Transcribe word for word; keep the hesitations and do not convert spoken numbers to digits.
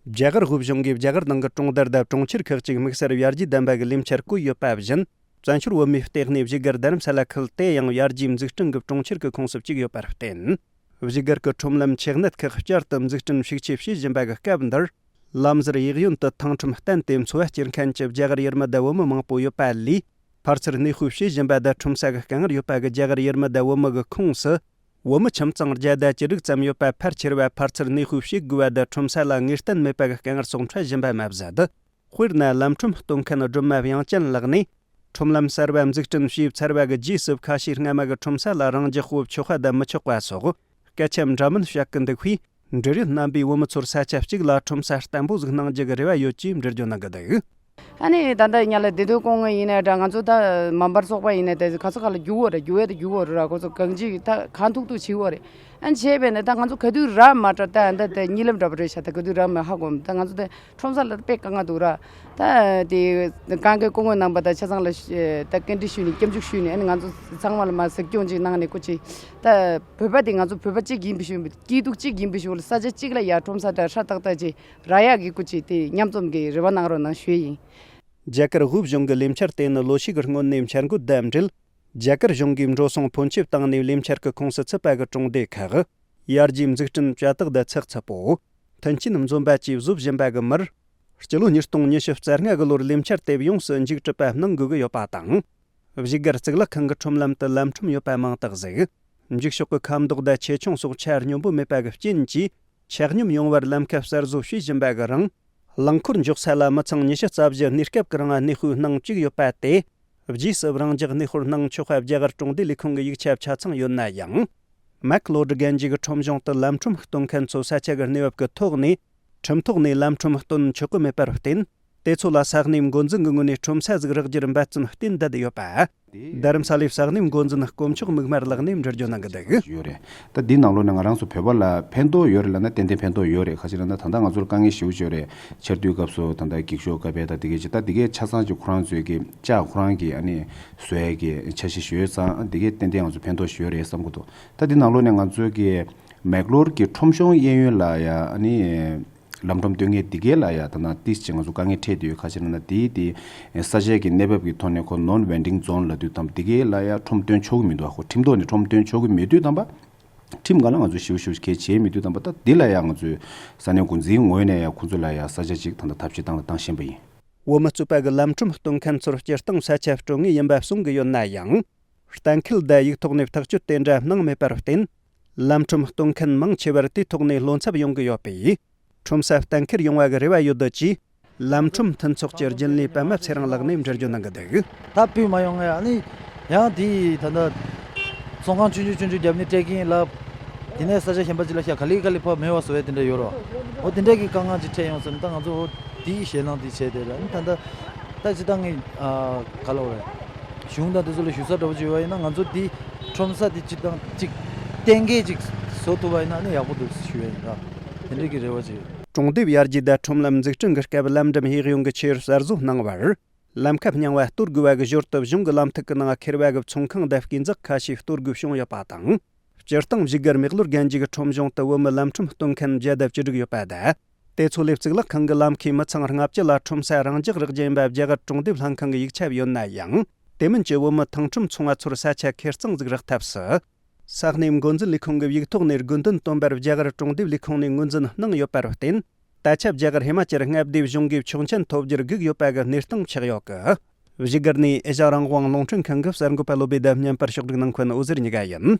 རྒྱ་གར་དབུས་གཞུང་གིས་རྒྱ་གར་ནང་གི་གྲོང་རྡལ་དང་གྲོང་ཁྱེར་ཁག་ཅིག་དམིགས་བསལ་ཡར་རྒྱས་ལྡན་པ་གི་ལས་འཆར་བཀོད་ཡོད་པ་བཞིན། བཙན་བྱོལ་བོད་མིའི་ལྟེ་གནས་བཞུགས་སྒར་རྡ་རམ་ས་ལ་ཁུལ་དེ་ཡང་ཡར་རྒྱས་འཛུགས་སྐྲུན་གྱི་གྲོང་ཁྱེར་གྱི་ཁོངས་སུ་བཅུག་ཡོད་པར་བརྟེན། བཞུགས་སྒར་གྱི་ཁྲོམ་ལམ་ཆེ་གནད་ཁག་བསྐྱར་དུ་འཛུགས་སྐྲུན་ཤུགས་ཆེ་བྱེད་བཞིན་པ་གི་སྐབས་འདིར། ལམ་ཟུར་གཡས་གཡོན་དུ་ཐང་ཁྲོམ་བསྟན་ཏེ་འཚོ་བ་སྐྱེལ་མཁན་གྱི་རྒྱ་གར་ཡུལ་མི་དང་བོད་མི་མང་པོ་ཡོད་པ་ལས། ཕར་ཚུར་གནས་སྤོས་བྱེད་བཞིན་པ་དང་ཁྲོམ་ས་གི་དཀའ་ངལ་ཡོད་པ་གི་རྒྱ་གར་ཡུལ་མི་དང་བོད་མི་གི་ཁོངས་སུ། བོད་མི་ཁྱིམ་ཚང་བརྒྱ་དང་བཅུ་དྲུག་ཙམ་ཡོད་པ་ཕལ་ཆེ་བ་ཕར་ཚུར་གནས་སྤོས་བྱེད་དགོས་པ་དང་ཁྲོམ་ས་ལ་ངེས་གཏན་མེད་པ་གི་དཀའ་ངལ་སོགས་འཕྲད་བཞིན་པ་མ་ཟད། དཔེར་ན། ལམ་ཁྲོམ་གཏོང་མཁན་སྒྲོལ་མ་དབྱངས་ཅན་ལགས་ནས། ཁྲོམ་ལམ་གསར་བ་འཛུགས་སྐྲུན་བྱས་ཚར་བ་གི་རྗེས་སུ་ཁ་ཤས་སྔ་མ་གི་ཁྲོམ་ས་ལ་རང་འཇགས་སྤོ་ཆོག་པ་དང་མི་ཆོག་པ་སོགས་སྐད་ཆ་འདྲ་མིན་བཤད་ཀྱི་འདུག་པས། འབྲེལ་ཡོད་རྣམ་པས་བོད་མི་ཚོར་ས་ཆ་གཅིག་ལ་ཁྲོམ་ས་བརྟན་པོ་ཟིག་གནང་རྒྱུ་གི་རེ་བ་ཡོད་ཅེས་འགྲེལ་བརྗོད་གནང་གི་འདུག། ཨ་ནི་ད་ལྟ་ཉ་ལ་བདེ་སྡོད་ཀོང་ངེ་ཡིན་ནའི་འདྲ། ང་ཚོ་ད་མ་འབར་ཚོགས་པ་ཡིན་ནའི་ད་ག་ཚོད་ག་ལ་རྒྱུག་འོ་རེད། རྒྱུག་ཡས་ད་རྒྱུག་འོ་རེད་ར། ཁོ་ཚོ་གང་ཅི་ད་གང་ཐུག་ཐུག་བྱེད་འོ་རེད། ཨ་ནི་བྱས་པས་ན་ད་ང་ཚོ་ག་དུས་ར་མ་སྤྲད། ད་ད་གཉིད་ལམ་འདྲ་པོ་རེད་ཤག། ད་ག་དུས་ར་མ་ཧ་གོ་མི། ད་ང་ཚོ་ད་ཁྲོམ་ས་ལ་དཔེ་དཀའ་ངལ་འདུག་ར། ད་དེ་གང་གི་སྐུ་ངོ་རྣམ་པ་ད་ཆ་ཚང་ལ་ད་བཀའ་འདྲི་ཞུས་ནས་སྐྱབས་འཇུག་ཞུས་ནས། ཨ་ནི་ང་ཚོ་ཚང་མ་ལ་མ་གཟིགས་སྐྱོང་ཅིག་གནང་ནས་སྐུ་མཁྱེན། ད་བོད་པ་དེ་ང་ཚོ་བོད་པ་གཅིག་ཡིན་པའི་ཤུགས། སྐྱིད་སྡུག་གཅིག་ཡིན་པའི་ཤུགས་ལ་ས་ཆ་གཅིག་ལ་ཡ་ཁྲོམ་ས་ད་ཧྲ་ཏག་ཏག་ཅིག་རག་ཡག་གི་སྐུ་མཁྱེན་དེ་མཉམ་འཛོམས་ཀྱི་རེ་བ་གནང་རོགས་གནང་ཞུ་ཡིན། རྒྱ་གར་དབུས་གཞུང་གི་ལས་འཆར་དེ་ནི་ལོ་ཤས་ཀྱི་སྔོན་ནས་འཆར་འགོད་དང་འབྲེལ། རྒྱ་གར་གཞུང་གིས་འགྲོ་སོང་ཕོན་ཆེ་བཏང་ནས་ལས་འཆར་གྱི་ཁོངས་སུ་ཚུད་པ་གི་གྲོང་སྡེ་ཁག་ཡར་རྒྱས་འཛུགས་སྐྲུན་བྱ་དག་དང་ཚགས་ཚུད་པོ། མཐུན་རྐྱེན་འཛོམས་པ་བཅས་བཟོ་བཞིན་པ་གི་མིར། སྤྱི་ལོ་ཉིས་སྟོང་ཉི་ཤུ་རྩ་ལྔ་གི་ལོར་ལས་འཆར་དེ་ཡོངས་སུ་མཇུག་གྲུབ་པ་གནང་དགོས་ཀྱི་ཡོད་པ་དང་། བཞུགས་སྒར་གཙུག་ལག་ཁང་གི་ཁྲོམ་ལམ་དུ་ལམ་ཁྲོམ་ཡོད་པ་མང་དག་ཟིག། འགྱིག་ཤོག་གི་ཁ་མདོག་དང་ཆེ་ཆུང་སོགས་ཆ་སྙོམས་པོ་མེད་པ་གི་རྐྱེན་གྱིས། ཆ་སྙོམས་ཡོང་བར་ལམ་ཁ་གསར་བཟོ་བྱེད་བཞིན་པ་གི་རིང་། རླངས་འཁོར་འཇོག་ས་ལ་མི་ཚང་ཉི་ཤུ་རྩ་བཞི་གནས་སྐབས་ཀྱི་རིང་གནས་སྤོས་གནང་བཅུག་ཡོད་པ་དེ། རྗེས་སུ་རང་འཇགས་གནས་སྤོར་གནང་ཆོག་པ་རྒྱ་གར་གྲོང་སྡེ་ལས་ཁུངས་ཀྱི་ཡིག་ཆ་ཆ་ཚང་ཡོད་ན་ཡང་། མེག་ལོར་རྒན་རྒྱའི་ཁྲོམ་གཞུང་དུ་ལམ་ཁྲོམ་གཏོང་མཁན་ཚོ་ས་ཆ་གི་གནས་བབ་ཀྱི་ཐོག་ནས། ཁྲིམས་ཐོག་ནས་ལམ་ཁྲོམ་སྟོན་ཆོག་གི་མེད་པར་བརྟེན། དེ་ཚོ་ལ་ས་གནས་འགོ་འཛིན་གྱི་ངོས་ནས་ཁྲོམ་ས་ཟིག་རག་རྒྱུར་འབད་བརྩོན་བསྟེན་བསྡད་ཡོད་པ། རྡ་རམ་ས་ལའི་ས་གནས་འགོ་འཛིན་དཀོན་མཆོག་མིག་དམར་ལགས་ནས་འགྲེལ་བརྗོད་གནང་གི་འདུག། ཡོད་རེད། ད་འདི་ནང་ལོགས་ནས་ང་རང་ཚོ་བོད་པ་ལ་ཕན་ཐོགས་ཡོད་རེད་ལབ་ན་ཏན་ཏན་ཕན་ཐོགས་ཡོད་རེད། ག་ཅི་ལབ་ན་ད་ལྟ་ང་ཚོར་དཀའ་ངལ་ཞེ་པོ་ཅིག་ཡོད་རེད། ཆར་དུས་སྐབས་སུ་ད་ལྟ་འགྱིག་ཤོག་ཀ་པེ་ད་དེ་གས་ཅིག། ད་དེ་གས་ཆ་ཚང་ཅིག་ཁོ་རང་ཚོའི་གི་ལྕགས་ཁོ་རང་གི་ཨ་ནི་བཟོ་ཡས་ཀྱི་འཆར་གཞི་ཞིག་ཡོད་ཙང་། དེ་གས་ཏན་ཏན་ང་ཚོ་ཕན་ཐོགས་ཞིག་ཡོད་རེད་བསམ་གྱི་འདུག། ད་འདི་ནང་ལོགས་ནས་ང་ཚོའི་གི་མེག་ལོར་གྱི་ཁྲོམ་གཞུང་གཡས་གཡོན་ལ་ཡ་ཨ་ནི། ལམ་ཁྲོམ་སྟོན་མཁན་འདི་གས་ལ་ཡ་ད་ནང་ཏིས་ཅིག་ང་ཚོ་དཀའ་ངལ་འཕྲད་དུས། ག་ཅི་ལབ་ན་དེའི་དེ་ས་ཆའི་གི་གནས་བབ་ཀྱི་ཐོག་ནས་ཁོ་ནོན་ཝེན་ཌིང་ཛོན་ལབ་དུས་དང་། འདི་གས་ལ་ཡ་ཁྲོམ་སྟོན་ཆོག་གི་མི་འདུག། ཨ་ཁོ་ཁྲིམས་ཐོག་ནས་ཁྲོམ་སྟོན་ཆོག་གི་མེད་དུས་དམ་པ། ཁྲིམས་སྒང་ལ་ང་ཚོས་ཞིབ་ཞིབ་གལ་བྱས་མེད་དུས་དམ་པ། ད་འདི་ལ་ཡ་ང་ཚོས་ས་གནས་འགོ་འཛིན་ངོས་ནས་ཡ་ཁོ་ཚོ་ལ་ཡ་ས་ཆ་ཅིག་ད་ལྟ་ཐབས་ཤེས་བཏང་ལ་བཏང་བཞིན་པ་ཡིན། འོ་མ་བཙུགས་པ་གི་ལམ་ཁྲོམ་སྟོན་མཁན་ཚོར་སྤྱིར་བཏང་ས་ཆ་སྤྲོད་ངེས་ཡིན་པ་གསུང་གི་ཡོད་ན་ཡང་། གཏན་འཁེལ་དང་ཡིག་ཐོག་ནས་ཐག་གཅོད་དེ་འདྲ་གནང་མེད་པར་བརྟེན། ལམ་ཁྲོམ་གཏོང་མཁན་མང་ཆེ་བར་དེའི་ཐོག་ནས་བློ་འཚབ་ཡོང་གི་ཡོད་པས། ཁྲོམ་ས་གཏན་འཁེལ་ཡོང་བ་གི་རེ་བ་ཡོད་འདོད་ཀྱིས། ལམ་ཁྲོམ་མཐུན་ཚོགས་ཀྱི་རྒྱུན་ལས་པད་མ་ཚེ་རིང་ལགས་ནས་འགྲེལ་བརྗོད་གནང་གི་འདུག། ད་སྤུས་མ་ཡོང་ངས། ཨ་ནི་ཡང་དེ་ད་ལྟ་ཚོང་ཁང་ཆུང་ཆུང་ཆུང་ཆུང་བརྒྱབ་ནས་སྤྲད་ཀྱིན་ལབ། དེ་ནས་ས་ཆ་གཞན་པ་ཅིག་ལ་ཤ་ག་ལེ་ག་ལེ་ཕར་མེད་པ་བཟོ་ཡས་དེ་འདྲ་ཡོད་རོ། འོ་དེ་འདྲ་གི་དཀའ་ངལ་ཅིག་འཕྲད་ཡོང་ཟེར་ན། ད་ང་ཚོ་འོ་དེའི་ཞེད་སྣང་དེ་བྱས་དེ་རེད། ཨ་ནི་ད་ལྟ་ད་ཅི་ད་ངས་ཨ་ག་ལབ་རེད། གཞུང་དང་དེ་ཚོ་ལ་ཞུ་ས་འདྲ་པོ་ཅིག་ཡོད་པ་ཡིན་ན། ང་ཚོ་འདི་ཁྲོམ་ས་འདི་སྤྱིར་བཏང་ཅིག་གཏན་འཁེལ་ཅིག་བཟོ་ཐུབ་པ་ཡིན་ན་ནི་ཡག་པོ་འདུག་ཞུ་ཡ་ཡིན་ར། དེ་འདྲ་གི་རེ་བ་ཅིག་ཡོད། གྲོང་སྡེའི་ཡར་རྒྱས་དང་ཁྲོམ་ལམ་འཛུགས་སྐྲུན་གྱི་སྐབས་ལམ་འགྲམ་གཡས་གཡོན་གྱི་ཆུ་གསར་བཟོ་གནང་བར། ལམ་ཁ་རྙིང་བ་གཏོར་དགོས་པ་གི་ཞོར་དུ་གཞུང་གི་ལམ་ཐིག་གི་ནང་ཁེར་བ་གི་ཚོང་ཁང་དང་དཀོན་རྫས་ཁ་ཤས་གཏོར་དགོས་བྱུང་ཡོད་པ་དང་། སྤྱིར་བཏང་བཞུགས་སྒར་མེག་ལོར་རྒན་རྒྱའི་ཁྲོམ་གཞུང་དུ་བོད་མི་ལམ་ཁྲོམ་གཏོང་མཁན་བརྒྱ་དང་བཅུ་དྲུག་ཡོད་པ་དང་། དེ་ཚོ་ལས་གཙུག་ལག་ཁང་གི་ལམ་ཁའི་མི་ཚང་ལྔ་བཅུ་ལ་ཁྲོམ་ས་རང་འཇགས་རག་རྒྱུ་ཡིན་པ་རྒྱ་གར་གྲོང་སྡེའི་ལྷན་ཁང་གི་ཡིག་ཆ་ཡོད་ན་ཡང་། དེ་མིན་གྱི་བོད་མི་ཐང་ཁྲོམ་ཚོང་བ་ཚོར་ས་ཆ་ཁེར་གཙང་ཟིག་རག་ཐབས་སུ། ས་གནས་འགོ་འཛིན་ལས་ཁུངས་ཀྱི་ཡིག་ཐོག་ནས་དགོས་འདུན་བཏོན་པར་རྒྱ་གར་གྲོང་སྡེའི་ལས་ཁུངས་ནས་ངོས་འཛིན་གནང་ཡོད་པར་བརྟེན། ད་ཆ་རྒྱ་གར་ཧི་མ་ཅལ་མངའ་སྡེའི་གཞུང་གིས་ཆོག་མཆན་ཐོབ་རྒྱུར་སྒུག་ཡོད་པ་གི་གནས་སྟངས་ཆགས་ཡོད་གི། བཞུགས་སྒར་ནས་ཨེ་ཤ་རང་དབང་རླུང་འཕྲིན་ཁང་གི་གསར་འགོད་པ་བློ་བྷེ་དང་བརྙན་པར་ཕྱོགས་སྒྲིག་གནང་མཁན་འོད་ཟེར་གཉིས་ཀ་ཡིན།